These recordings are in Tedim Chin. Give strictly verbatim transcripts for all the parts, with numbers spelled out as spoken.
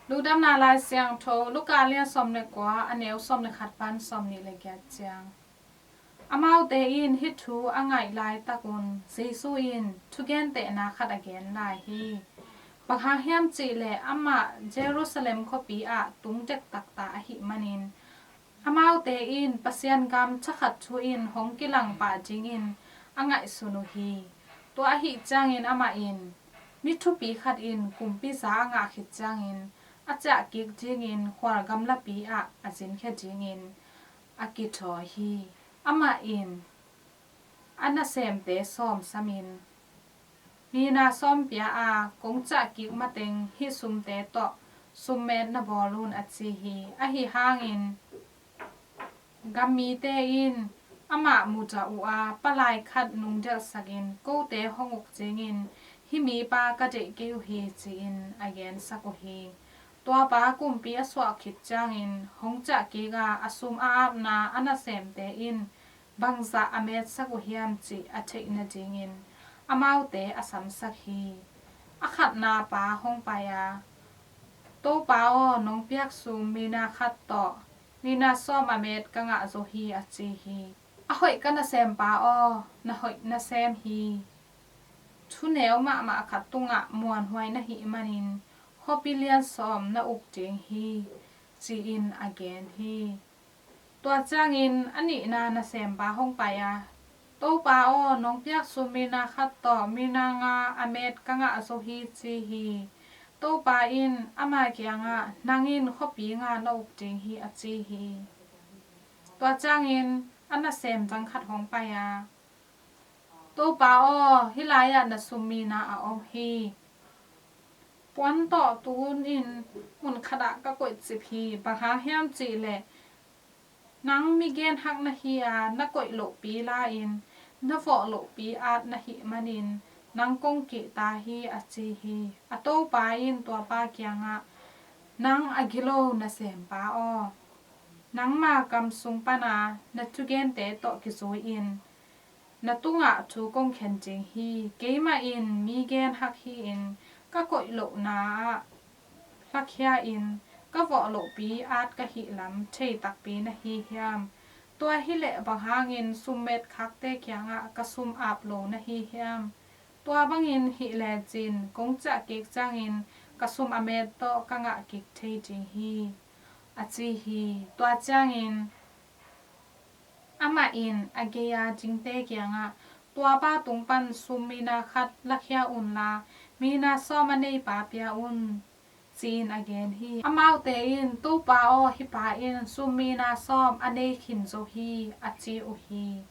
Lungdamna Lai Siangtho, Luka lian sawm le kua, a neu sawm le khat pan sawm nih le giat ciang. Amaute in hih thu a ngaih laitakun Jesu in thugentehna khat a gen lai hi. Bang hang hiam cihleh amah Jerusalem khuapi ah tung dektakta ahih manin, amaute in Pasian gam thakhat thu in hong kilang pah dingin a ngaihsun uh hi. Tua ahih ciangin amah in, mi thupi khat in kumpi za a ngah khit ciangin a ciah kik dingin khual gamlapi ah a zinkhia dingin a kithawi hi. Amah in a nasemte sawm samin mina sawm pia a, kong ciah kik mateng hih sumte tawh summet na bawl un, a ci hi. Ahi hangin gammite in amah mudah uh a, palai khat nungdelhsakin, kote hong uk dingin hih mipa ka deih kei uh hi, ci-in a gensak uh hi. Tuapa kumpi a suah khit ciangin hong ciah kik a, a sum a apna a nasemte in bangzah a metsak uh hiam cih a theih nadingin amaute a samsak hi. A khatna pa hong pai a, Topa aw, nong piak sum mina khat tawh mina sawm a met ka ngah zo hi, a ci hi. A hoih ka nasempa aw, na hoih nasem hi. Thu neu mahmah khat tungah muanhuai na hih manin khuapi lian sawm na uk ding hi, ci-in a gen hi. Tua ciangin a nihna nasempa hong pai a, Topa aw, nong piak sum mina khat tawh mina nga a met ka ngah zo hi, ci hi. Topa in ama kiangah, nang in khuapi nga na uk ding hi, a ci hi. Tua ciangin a nasem dang khat hong pai a, Topa aw, hih lai-ah na sum mina a om hi. Puan tawh tun in mun khatah ka koihcip hi. Bang hang hiam cihleh nang mi genhak na hi a, na koih lohpi la-in na vawh lohpi at na hih manin nang kong kihta hi, a ci hi. A topa in tuapa kiangah, nang a gilo nasempa aw, nangma kam sung pana na thugente tawh kizui-in na tungah thu kong khen ding hi. Keimah in mi genhak hi-in ka koih lohna ah lakhia-in ka vawh lohpi at ka hih lam thei takpi na hi hiam? Tua hileh bang hangin summet khakte kiangah ka sum ap lo na hi hiam? Tua bangin hih lecin kong ciah kik ciangin ka sum a met tawh ka ngah kik thei ding hi, a ci hi. Tua ciangin amah in a gei-a dingte kiangah, tuapa tung pan sum mina khat lakhia unla mina sawm a neipa pia un, ci-in a gen hi. Amaute in, Topa aw, hih pa in sum mina sawm a nei khin zo hi, a ci uh hi.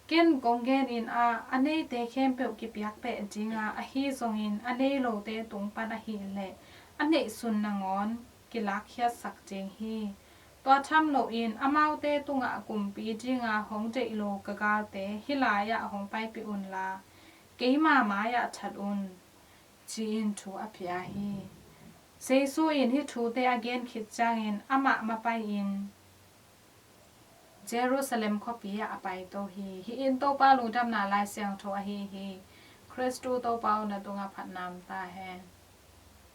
Ken kong genin ah, a neite khempeuh kipiak beh dinga, ahi zongin a nei lote tung pan ahileh a neihsun nangawn kilakkhiatsak ding hi. Tua tham loin amaute tungah kumpi dinga hong deih lo ka galte hih lai-ah hong paipih unla keima mai-ah that un, ci-in thu a pia hi. Jesu in hih thute a gen khit ciangin amah mapai-in Jerusalem khuapi ah a paito hi. Hih in Topa lungdamna Lai Siangtho ahi hi. Khristu Topa aw, na tungah phatna om ta hen.